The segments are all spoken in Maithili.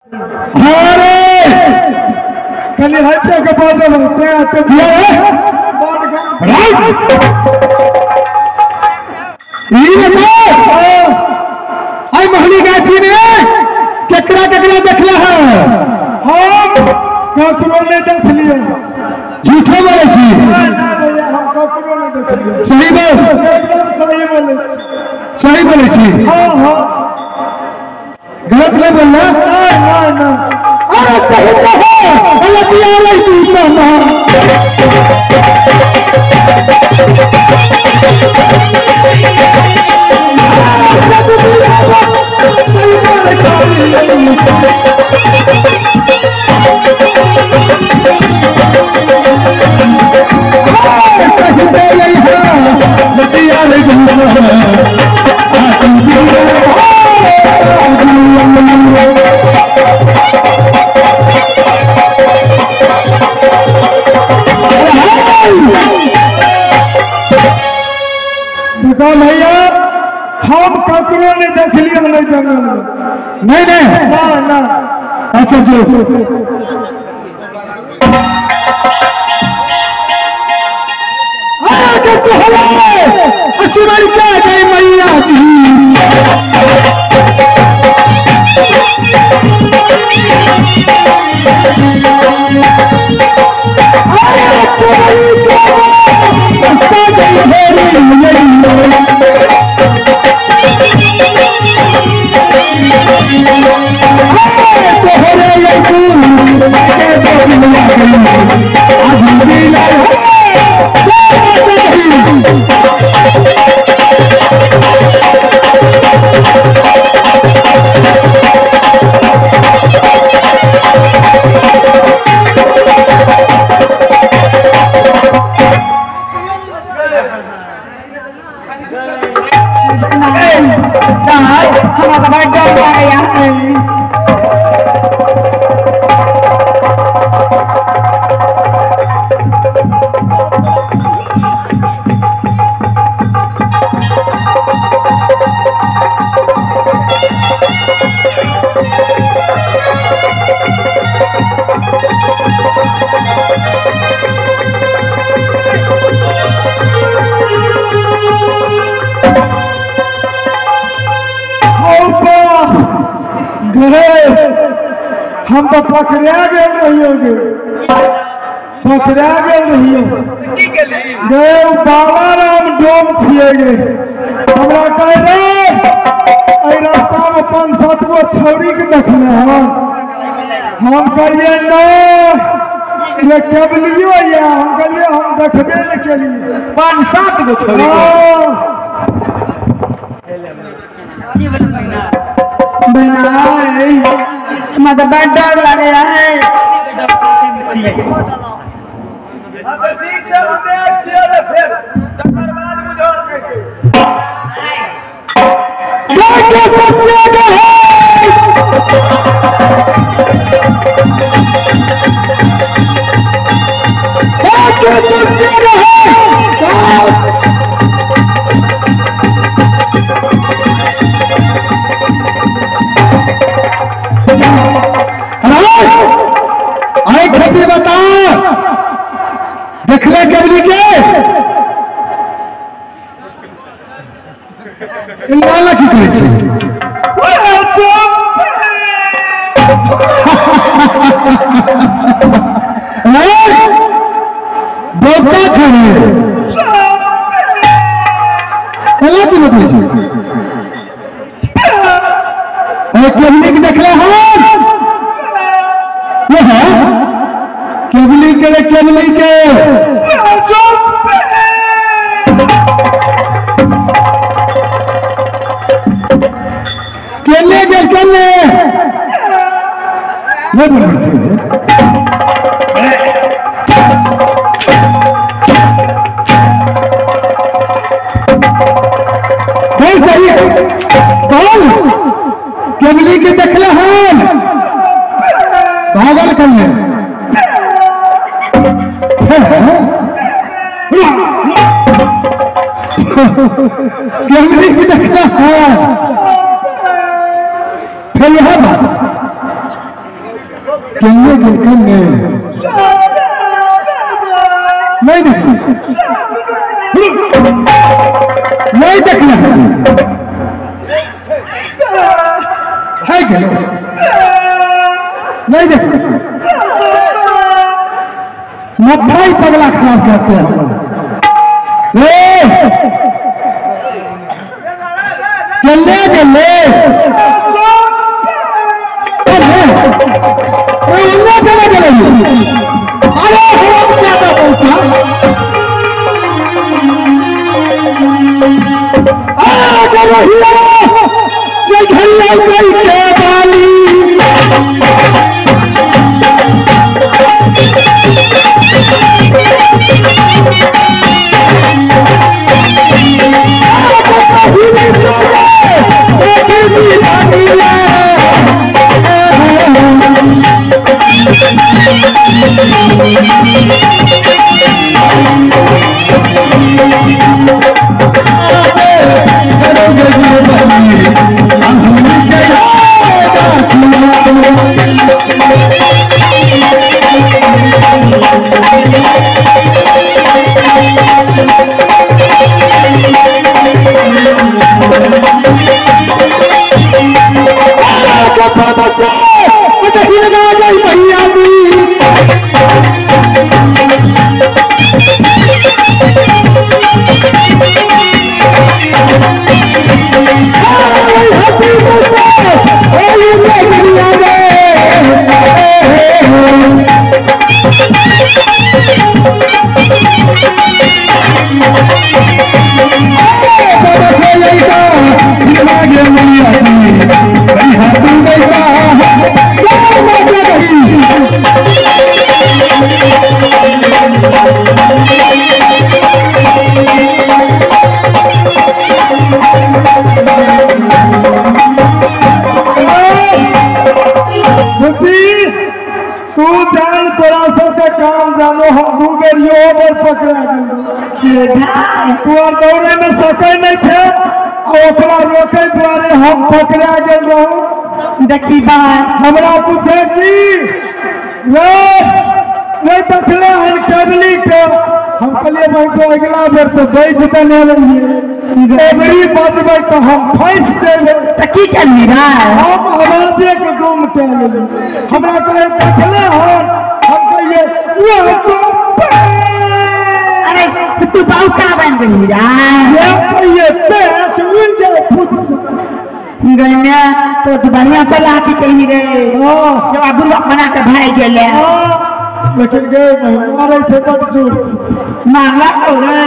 अरे कनी हटे के बाजल ते आते राइट। ई बताओ आई महली गाछी में केकरा केकरा देखला है? हम ककरो नहीं देख लिया। झूठो बोले छी? ना भैया हम ककरो नहीं देख लिया। सही बोल, एकदम सही बोले, सही बोले छी। हां हां गलत नहीं बोलना। ना ना ना अरे सही कहो गलत यार तू समा। भैया हम ककरो नहीं देख लिया नहीं जंगल में। नहीं नहीं ना ना अच्छा जो क्या गई मैया जी। हम तो पकड़ा गेल रहियो गे, पकड़ा गेल रहियो गे। बालाराम डोम छियै गे। हमरा कह रे एहि रास्ता में 5-7 गो छौड़ी के देखने हम कहिए नहीं ये केबलियो या हम कहलिए हम देखबे नहीं केलिए। 5-7 गो छौड़ी मतलब बड़ डर लगे है। बता देखले केबली के लाला की करै छी? बोलता छै कला की बतबै छी? अरे केबली के देखले हम ये है केबली के रे केबली के केले गेल केले नहीं बोल रही। नहीं सही कौन केबली के देखले हम भागल कर ले। केबली के देखना है फिर यह बात केने गेल ने नहीं देखी नहीं देखना है गेलो नहीं देखना माथा ही पगला खराब करते हैं हम लोग। चले चले चले चले अरे ज्यादा पहुंचा तू जान तोरा सबके काम जानो हम दू बेर यो बेर पकड़ा गेल तू और दौड़े में सकै नहीं छे आ ओकरा रोके दुआरे हम पकड़ा गेल रहू। देखी बात हमरा पूछे की रे नहीं देखले हन केबली के हम कहलिए भाई जो अगला बेर तो बेच देने रहिए एबरी बजबै तो हम फंस जेबै। त की करली रे हम आवाजे के गुम के लेली हमरा कहे देखले हन हम कहिए वो तो अरे तू बाऊ का बन गेली रे ये कहिए पेट उड़ जाए फुट से गइना तो तू बढ़िया चला की कही रे जब बुढ़वा बना के भाग गेले लेकिन गए नहीं मारे छे बड़ जोर से मारला तो रे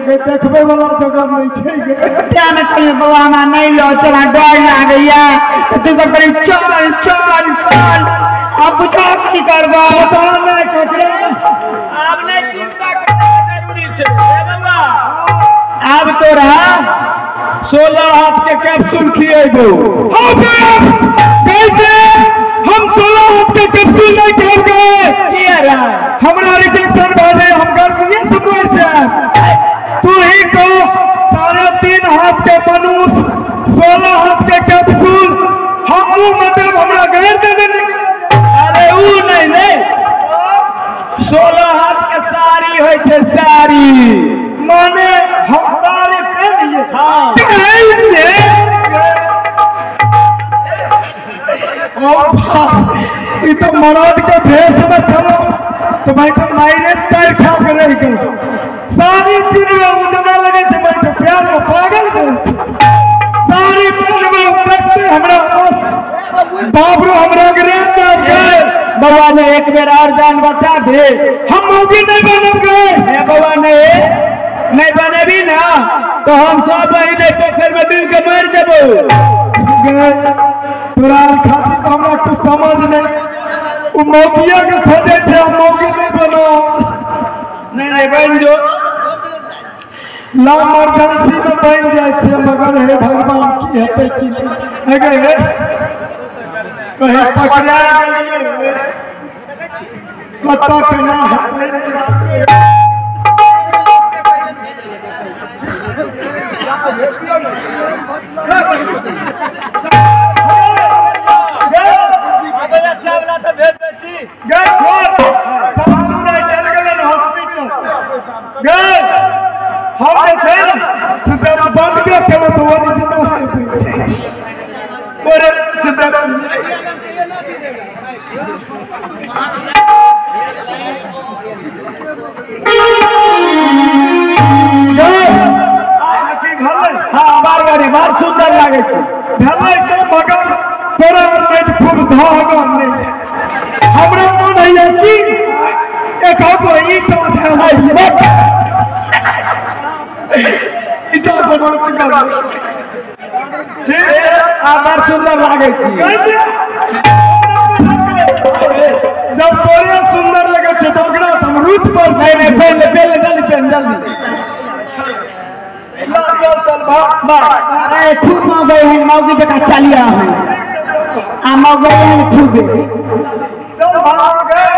गे देखबे वाला जगह नहीं छै गे क्या न कहियो बउआ हमरा नहीं लो चला डर लागैया तो तू सब करे चल चल चल अब बुझा की करबो पता नहीं ककरा आब नहीं चिंता करे जरूरी छै ए बउआ आब तोरा 16 हाथ के कैप्सूल खिएबो। हां बाप कैसे हम 16 हाथ के कैप्सूल नहीं खाएंगे हमरा रिजेक्शन भऽ जाए हम गर्मीए से मर जाए। तू ही कहो 3.5 हाथ के मनुष्य 16 हाथ के कैप्सूल हम मतलब हमरा गैर दे देने। अरे ऊ नहीं नहीं 16 हाथ के साड़ी होइ छै साड़ी माने हम साड़ी पहनिए। हाँ ई तो मरद के भेष में चलो तो भाई तो मायरे पैर खा के रह गए साड़ी पीनवे उजना लगे छै भाई तो प्यार में पागल भेल छै साड़ी पीनवे देखते हमरा बस बाप रो हमरा गिरे जाब गए। बउआ ने एक बेर और जान बचा दे हम मौगी नहीं बनब गए। ए बउआ ने नहीं बनेबी ना तो हम सब बहिने पोखर में डूब के मर जेबो गए। तोरा खातिर तो हमरा कुछ समझ नहीं उ मौगिया के खोजे छे हम मौगी नहीं बनो नहीं नहीं बन जो ला इमरजेंसी में बन जाए छे मगर हे भगवान की हेतै की हे गे कहीं पकड़ा गेलिए कतऽ केना हेतै। से भेज दै छी। गए छोड़ सब दूर चल गेलन हॉस्पिटल गए। हम जे छै ने से जब बनबे केलहुँ तऽ ओरिजिनल नहि बनि जाइ छै। ओरे से देख की भेलै? हाँ बार बार बार सुंदर लागे छै। भेलै तऽ मगर तोरा आर नहि खूब धागर नहि। हमरा मन होइए कि एक गो ईटा धए लियै, ईटा बनल चिकन। ठीक है आ बड़ सुंदर लागे छै। जब तोरे सुंदर लगे छै तऽ ओकरा तऽ हम रुच पर नहीं नहीं पहन ले पहन ले जल्दी पहन जल्दी। चल चल भाग भाग। अरे खूब मौगे हैं मौगी जका चलिया हैं आ मौगे हैं खूबे। चल भाग गए।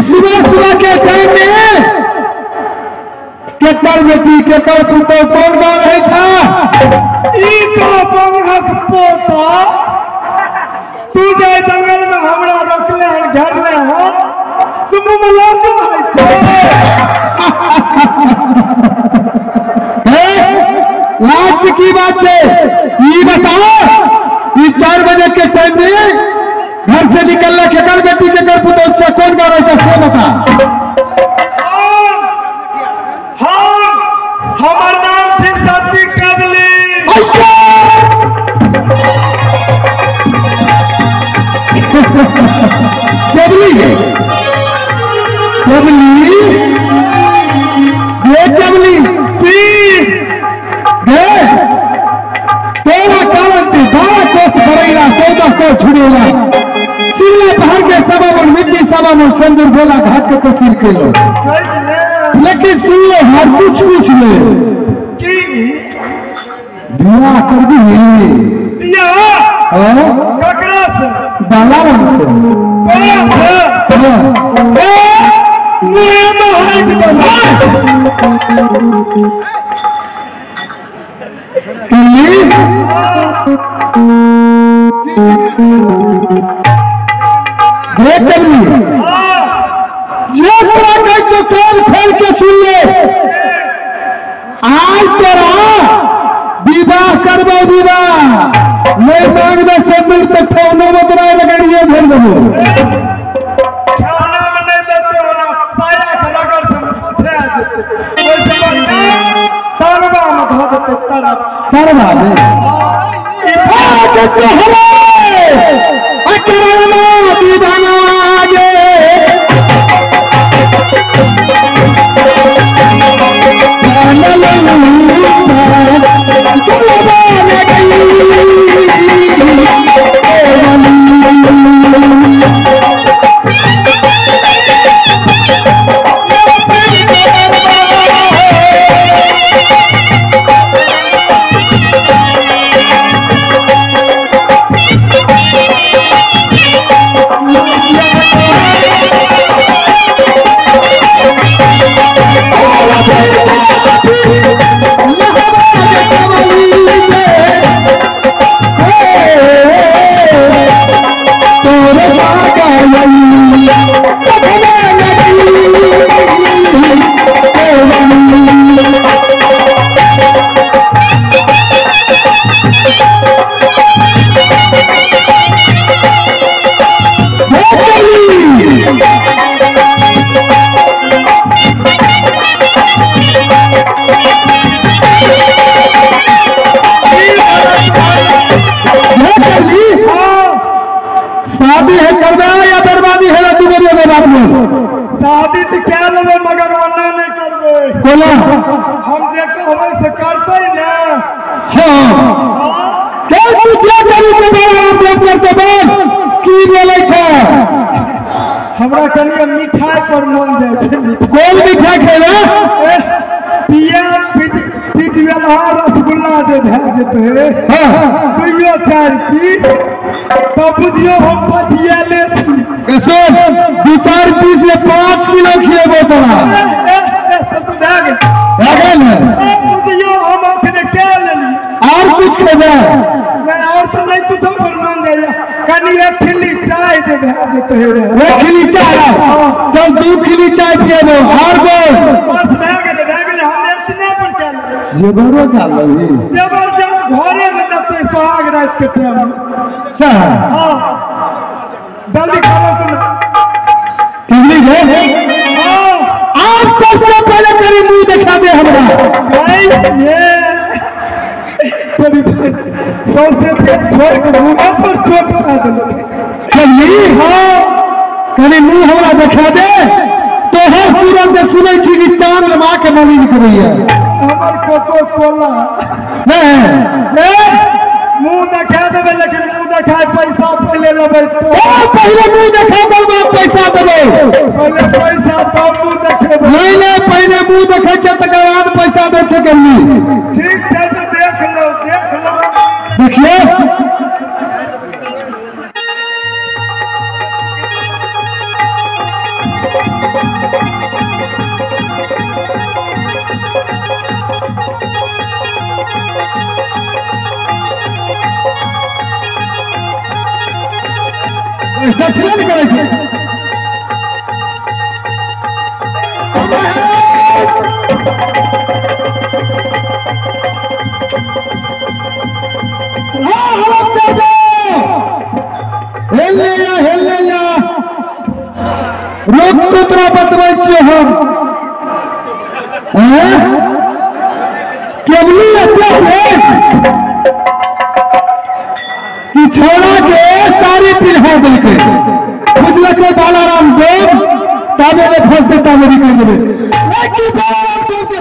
सुबह सुबह के टाइम में केकर बेटी केकर पुतोह कोन गा रहे छा? ई का बंगहक पोता तू जाय जंगल में हमरा रोकले हन घेरले हन से मुँह में लाजो होइ छै। हे लाज के की बात छै? ई बताओ ई 4 बजे के टाइम में घर से निकलना केकर बेटी केकर पुतोह से कौन गा रहे छा से बता। हम हमर नाम छी सती कबली। केबली केबली ये केबली गे 13 कारण 12 कोस बरैला 14 कोस छुड़ेला चिल्ला पहाड़ के सभा मन मिट्टी सभा मन संदूर भोला घाट के तस्वीर केलो। लेकिन सुन ले हर कुछ पूछ ले की बियाह कर दी बियाह हां ककरा से? बालाराम से। तोरा से? हां। ए मुहे में हाथ बना जे तोरा कहै छौ कान खोल के सुन ले। आज तोरा विवाह करबो विवाह नहीं मांगबे सिंदूर तो ठौनो में तोरा लगड़िए भेज देबो। ठौना में नहीं देते होना साया के रगड़ से पोछे आ जेते ओइसे बढ़िया तरबा में धो देते तरबा तरबा में ई भाग के हले अकरमा दीवाना आगे शादी तो क्या लेबै मगर ओना नहीं करबै। कोना? हम जे कहबै से करतै ने। हाँ के तू जे करी से बालाराम डोम करते बोल की बोलै छै? हमरा कनि मिठाई पर मन जाइ छै। कोन मिठाई खेबै? पिया पिजवेलहा रसगुल्ला जे भए जेतै। हाँ दुइयो चारि पीस तब बुझियौ हम पटियाले छी। सुन 2-4 पीस ले 5 किलो खिएबो तोरा। तब तो भए गेल। भए गेल बुझियौ हम अखने क्या लेलियै। और कुछ खेबै? नहीं और तो नहीं कुछो पर मन जाइए। कनि एक खिल्ली चाय जे भए जेतै रे। एक खिल्ली चाय? चल 2 खिल्ली चाय पिएबो। और बोल। बस भए गेलै भए गेलै हम एतने पर क्या लेबै। जेबरो चाल लही? जेबर चाल घरे में देतै सोहाग रात के टाइम में। अच्छा हाँ जल्दी करो तुम। किजली गे हाँ आप सबसे पहले करी मुंह दिखा दे हमरा। सबसे छोड़ के मुँह पर चोट खा देलकै। चली हाँ कनी मुंह हमरा देखा दे। तोहर सूरत जे सुनै छी कि चांद माँ के मलिन करैया। हमर कोको कोला नहीं मुंह देखा देबै लेकिन मुंह देखाय पैसा पहले लेबै तो। पहले मुंह देखा देबै पैसा देबै। पहले पैसा तब मुंह देखेबै। नहीं नहीं पहले मुंह देखै छै तकर बाद पैसा दै छै कनी। ठीक छै तो देख लो देख लो। देखिए ऐसा ठीक नहीं करै छै। हेलने या रोक तो तोरा बतबै छियौ हम। केवली एते तेज कि छोड़ा के सारी पिन्हा देलकै। बुझलकै बालाराम डोम ताबे ने फसतै ताबे निकलि जेबै। लेकिन बालाराम डोम के